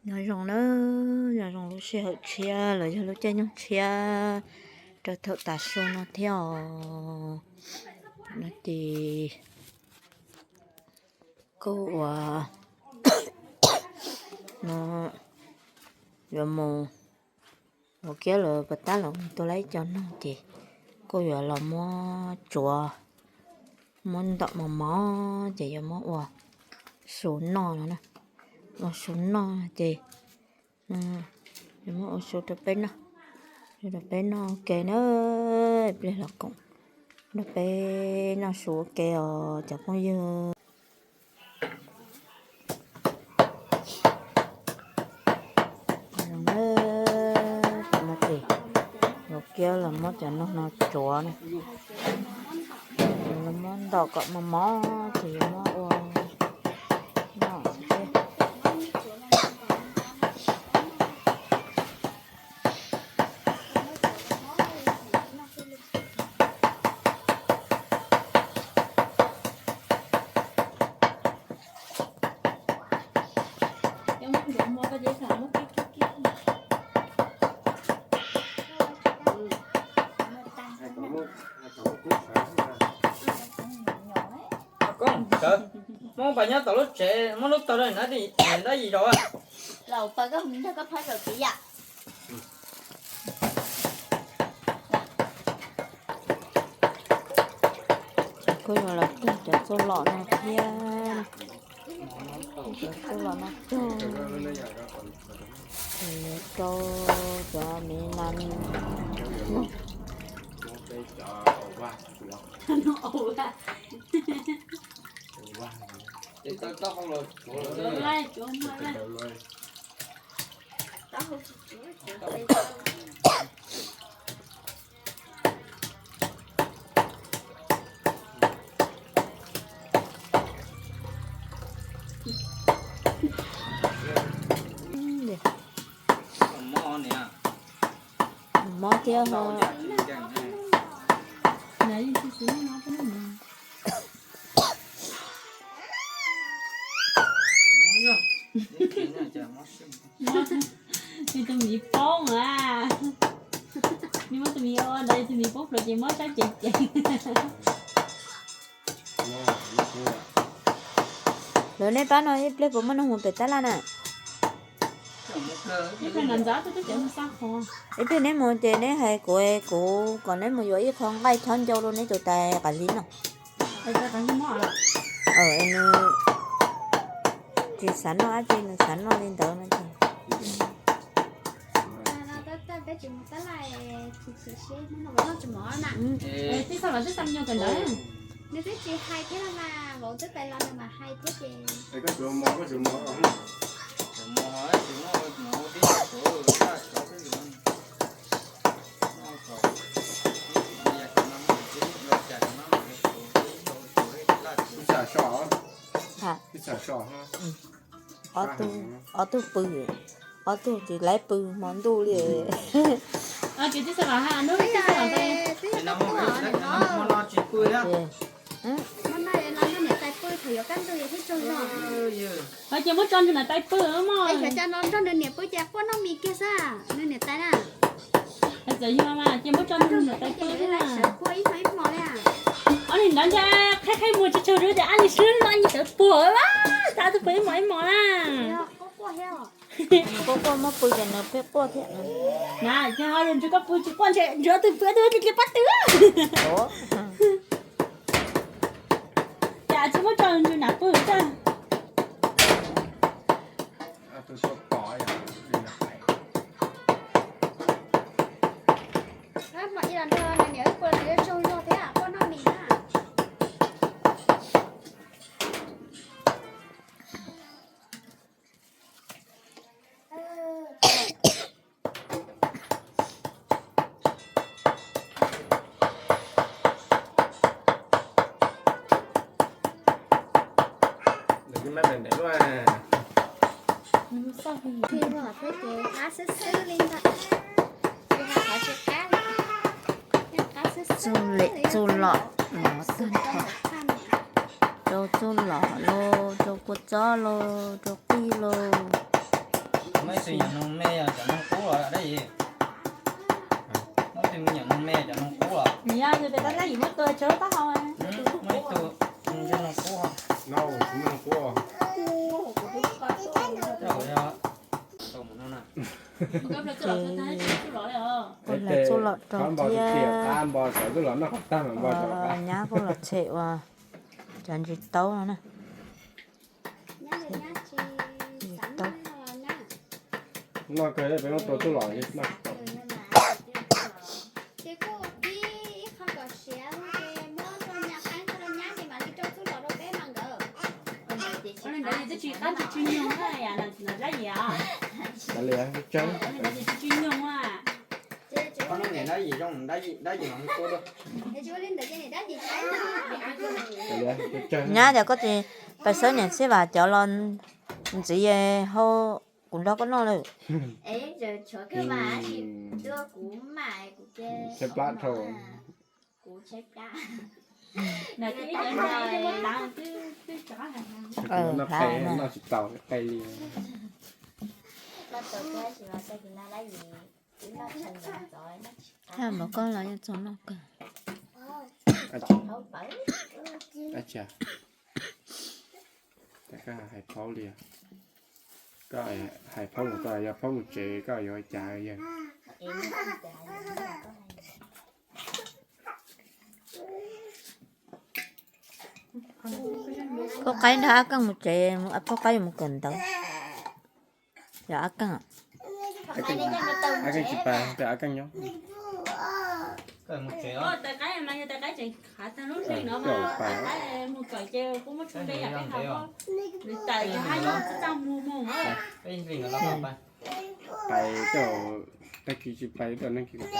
Nyob zoo na, nyob zoo lub sij hawm tshiab los yog lub caij nyoog tshiab rau thaum tav su no thiab os. No ces kuj ua no yuav mus ua kiab lawv pas tab los tua lawv ib co noog ces kuj yuav los muab tsuav, muab ntaum mos mos ces yuav muab ua su noj no na. Ua su noj ces yuav muab ua su rau peb noj, rau peb noj ua ke na. Pliag los koom rau peb noj su ua ke os cov phooj ywg. Ua kiab los muab cov noog no tsuav na, muab ntaum kom mos mos ces yuav muab ua noj. Koj sawv, muab pas nyob tom lub tsev, muab lub tog rau nab, nab yim rau. Laus, pas koj mus nrog koj phab zaum txiv yam. Kuj yuav los tug cov txuj lom no thiab. Cov txuj lom no tug, es rau cov me nas. Mob thiab ho. Nws tus miv poob a. Nws muab tus miv ua ntawd, tus miv poob plhuav ces mob sab cev ceev. Lawv, nej pab no ib pliag puas muaj neeg mus pem tab laj na? Ib pliag neb mus ces neb hais kuv, kuv kom neb mus yuav ib qho nqaij chob ncau rau neb tus tais qav li no. Nws tsis xav noj dab tsi, nws xav noj li ntawd no ces. Ob tug, ob tug pw, ob tug tsis laib pw hmo ntuj li. Ces muab tso nrog niam tais pw mog. Txawm yog mas ces muab tso nrog niam tais pw. Ob niag nrad ntag qhaib qhaib muag tsis tsaug zog ces ab li swb los nyias sawv puag mas, tab tus puag ib mos ib mos na. Quaj quaj muab pw ces nws pheej quaj thiab. Na ces ho ntshe koj pw tsis quaj ntshe ntshe tus pw tus cia li pab twg. Cas tsis muab tso nrog niam pw tag. Txuj lom los tag nrho, rau txuj lom los rau kua txob los rau qij los. Tus nyuam noog me yog cov noog qub los dab tsi? Muab tus me nyuam noog me cov noog qub los? Nws yog tus pem tab dab yim muab tua tsawg taub hau. Muab ib tug ntsej noog qub. Ces ua hlawv txuj lom rau thiab. Nyab kuj los tshem ua cov ntsis taub no na. Ntsis taub. Noj kawg peb muab rau txuj lom. Ntawd twb tsis qab tsis tsw nyoog na, yam no dab yim os. Ntawd li tsw tsw nyoog a. Qhov no niam dab yim zoo, dab yim, dab yim mas tua dua. Nyab tias koj tsis pais xawb niam Txhiaj Vam cov los ntxiv hau kuv nrog koj noj lawm. Noj tsis tau qe li. Npam koj los yeej txog noj kawg. Koj hais paub li, koj hais paub mus tod, yog paub mus tsev koj yuav ua cas yawg? Pub qaib nrog Ab Keej mus tsev, pub qaib yuav mus kawm ntawv. Yog Ab Keej, Ab Keej tsis pais, peb Ab Keej nyob. Pais, tag kis tsis pais, tag neeg tsis pais.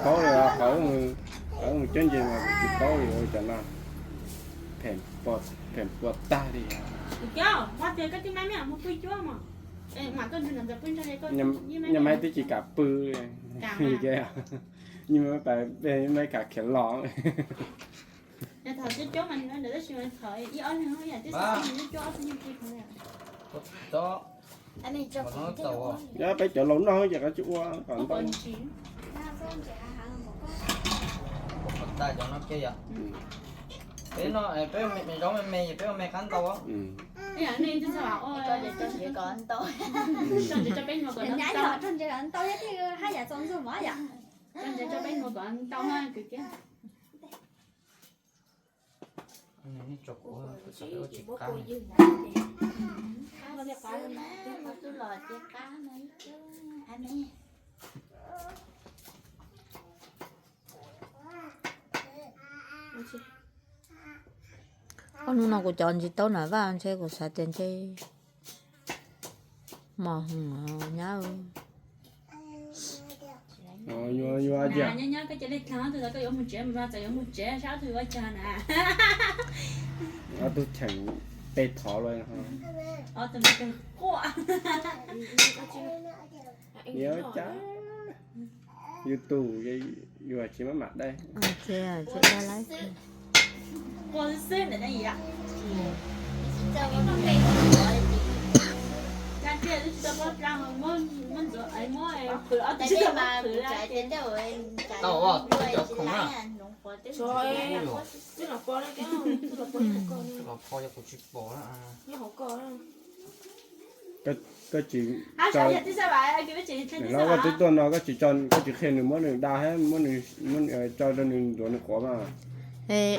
Paub li qhov mus cuab ntses mas kuv tsis paub li ua cas no. Phem puas tag li. Nyob maiv twb tsis kam pw li. Nyob maiv pais, nyob maiv kam khiav los. Nyob peb cov laus noj ces qab tsis ua kom ntau. Peb no, peb zaub me me ces peb ua me qab ntau. Ob hnub no kuv cov ntsis taub nas vaj ntshe kuv xav tias ntshe mos hwm nyab. Nyob nyob koj cia li tag tus tod koj yuav mus tsev mas txawm yuav mus tsev sab tus ua cas na. Ob tug cheem peb thov lawm. Ob tug quaj. Nyob cas YouTube yuav tsis maj mam dai. Quaj xwb ntawm ne yom. Cas tiag twb tsis tau pab plag muab ntxuav muab qhwv ob tug tsis tau pab qhwv. Tau cov khoom na. Los pho yog kuv tsis pom na. Koj tsis, koj twb tuaj no koj tsis, koj tsis qhia nws muab nws da thiab muab nws tso rau nws ntxuav nws quav mas.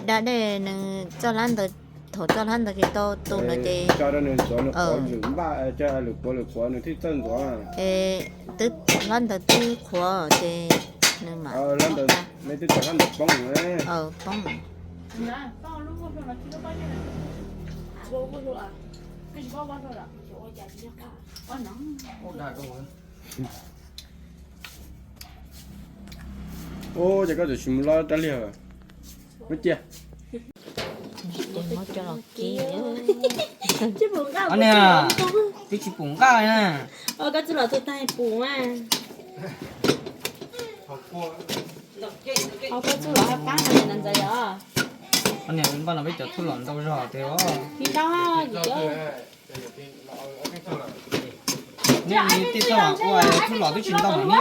Da dej nws txoj hlab ntawd, thaum txoj hlab ntawd tsis tau tu no ces tso rau nws ntxuav nws quav lwm npaj, lwm quav lwm quav nws thiaj txawj ntxuav. Es twb hlab ntawd twb qhuav ces nws mam, hlab ntawd, neb twb tau hlab ntawd poob na. Poob. Ub, ces koj txawm tsis mus lob rab liag. Muab cia. Twb tsis pum nqaj na. Koj txuj lom tus tag pum a. Koj txuj lom haj qab no ntxawm yom. Niam npaj no peb cov txhuj lom ntau zog tiag os. Tsis ntau, nej tej txhuj lom ua txhuj lom twb tsis ntau heev li mog.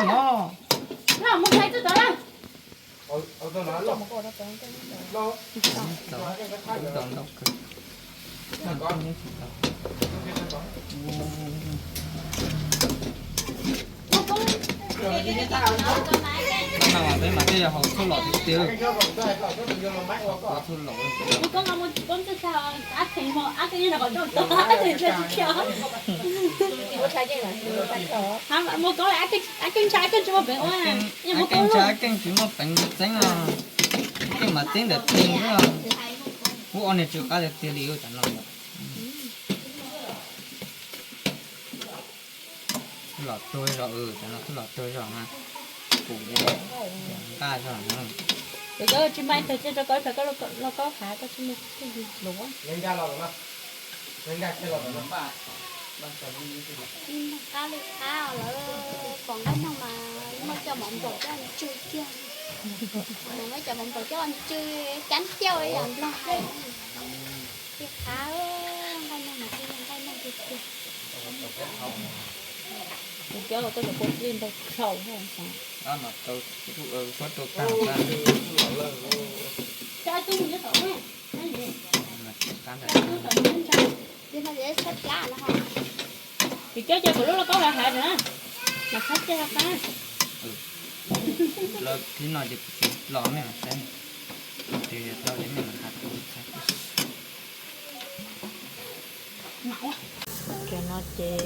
Peb mas tej yog haus txhuj lom tiag tiag. Txhuj lom. Ab koj ntshai koj tsis muaj peev, ab koj ntshai koj tsis muaj peev txeeb os. Koj mas txeeb ntawm tiag os. Ub, ob niag tsw qab tiag tiag li ub, cov no. Txhuj lom tuag zog, cov no txhuj lom tuag zog na. Kuv nqaj zog na. Ces koj tsis npaj tag cia rau koj ib pliag koj lauj kaub hav koj tsis muaj txuj lom. Qab li qab lawv pom nqaij noog mas muab cov mov nplaum coj los tsw kiag. Muab cov mov nplaum coj los tsw cab nciauj ib yam nplog hais. Li qab, nqaij noog mas twb yog nqaij noog tiag tiag. Kuv cov koj cov kua txij ntau dhau. Ces no ces tshab plab no ho. Ces coj cov kaum lub lauj kaub hav hav na, mas tshab ceg qab. Los thib no ces kuv los mej mas saib, ces tau ces mej mas hav tshab. Ces no ces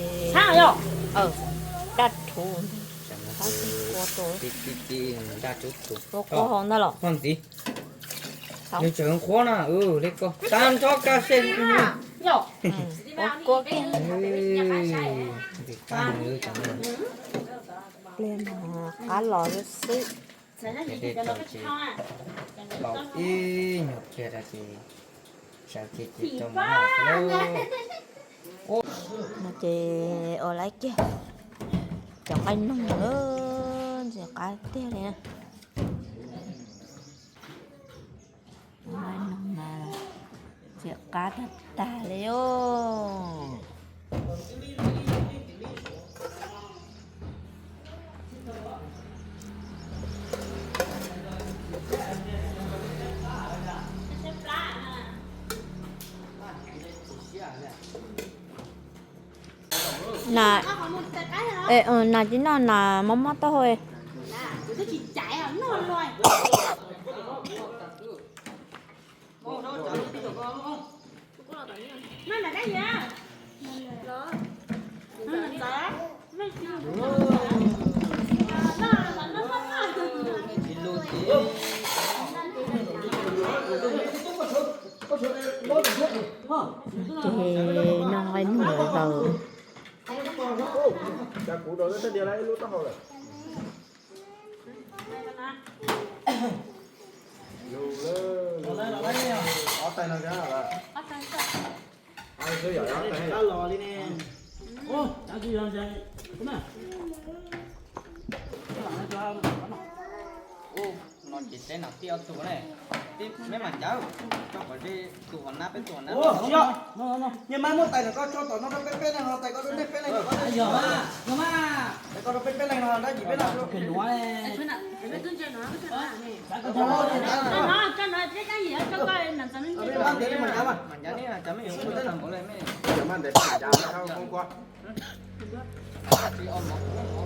daj rhuv, daj rhuv ntag los. Nws tseem qhuav na, li ko tag nrho kaj se. Ntxim qab nws cov no. Pliag mas qab los xwb. Ces dej tawm ces tau ib nyuag pliag ces sawv kiag ces rau mov noj xwb lauj. No ces ua laiv kiag cov nqaij noog lawm, ntxim qab tiag li na. Nqaij noog mas ntxim qab tag tag li os. Na, nas tsis noj nas mob mob taub hau. Ces noj nqaij noog lawm zaum. No ces teb no tib ob tug ne, tib meb mas ncav, tso kom ze tus hov nab peb tus hov nab. Niag mab muab tais no koj tso tom no rau peb peb leeg no, tais koj rau nej peb leeg no, tais koj rau peb peb leeg no dab tsi peb no. Mas ncav ne, cov me nyuam kuj tau npaum li me. Cov mas ntev ncav,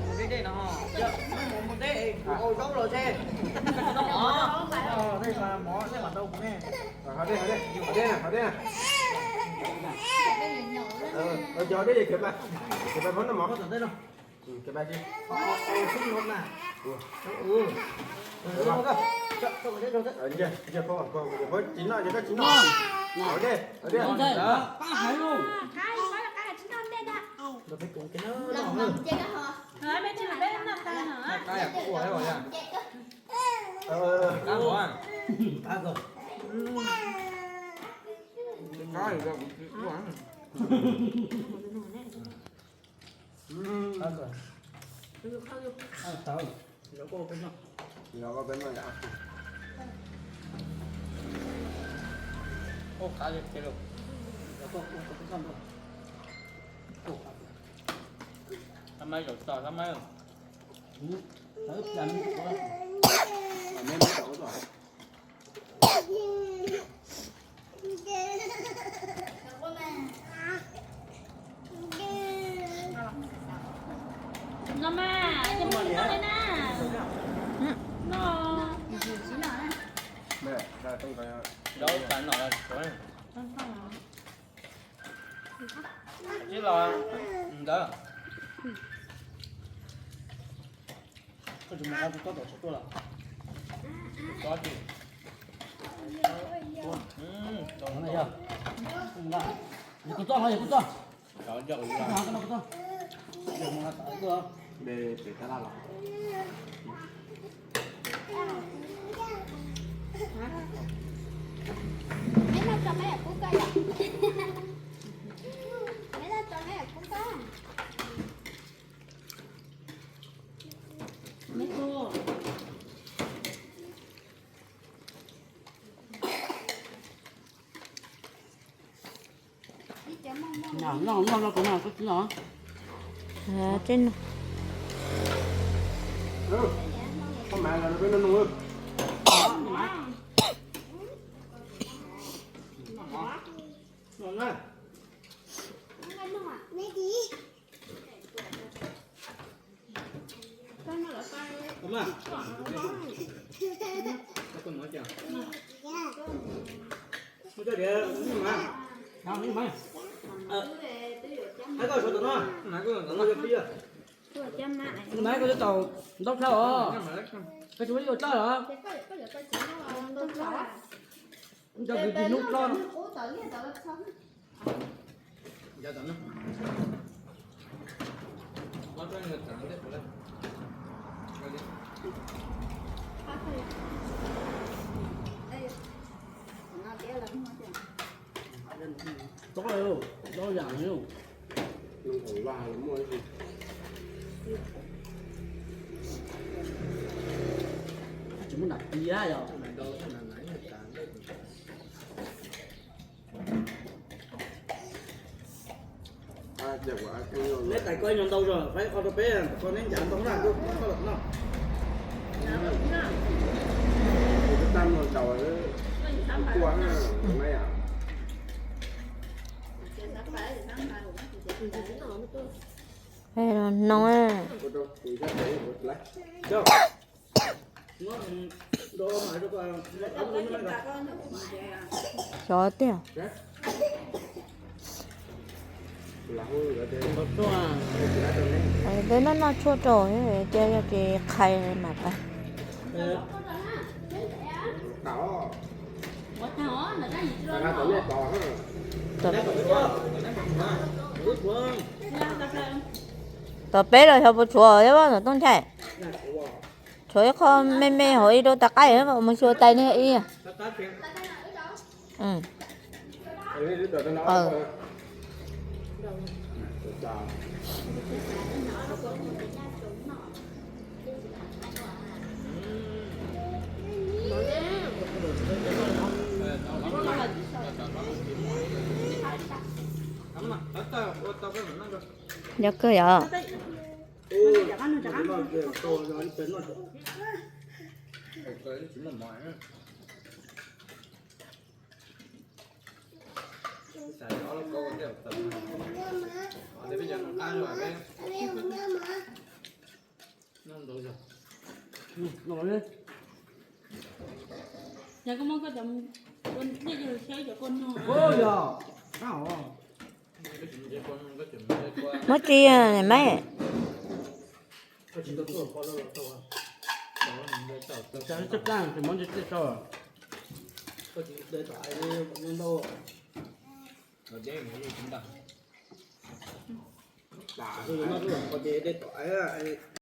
mus deb deb no. Mus deb, kuv haus zaub los xwb. Tej mas mov tej mas tau kuv ne. Haus dej, haus dej, haus dej na. Cov dej, cov pais, cov pais mov noj mov. Cov pais tsis. Tsis noj, cov pais tsis noj. Haus dej, haus dej. Ua qab li qhia lus. Tab mab zaum tso tab mab. No mas, no li na. No. Dau tas no los. Tsis los ntawd. Koj tsis mus qab kuv tob tom tsev tuaj los? Yog kuv txoj no, yog kuv txoj. Noj, noj no kuv no, koj tsis noj? Tsis noj. Maiv, koj twb tau ntaub plhaub os. Koj tsis muaj ib tug tsawb los? Koj tsis muaj ib tug hnub plhaub. Tob, tob yam li. Tsis muaj nram tiab yog. Neb tais koj nyuag ntau zog, faib qhov rau peb, koj neb ncav ntau na, koj los no. No. Xyov tiag. Peb noj noj tshuaj rau, ces yog ces qhais mam pais. Tom peb los xyov puas tshuav thiab tom tooj nchaim. Tshuav ib qho me me hauv ib rau tas qaib mus xyuas tais niag ib. Nyob kawg yog. Yog koj muab koj cov ua ntej coj los saib cov kua no. Muab tsi, maiv.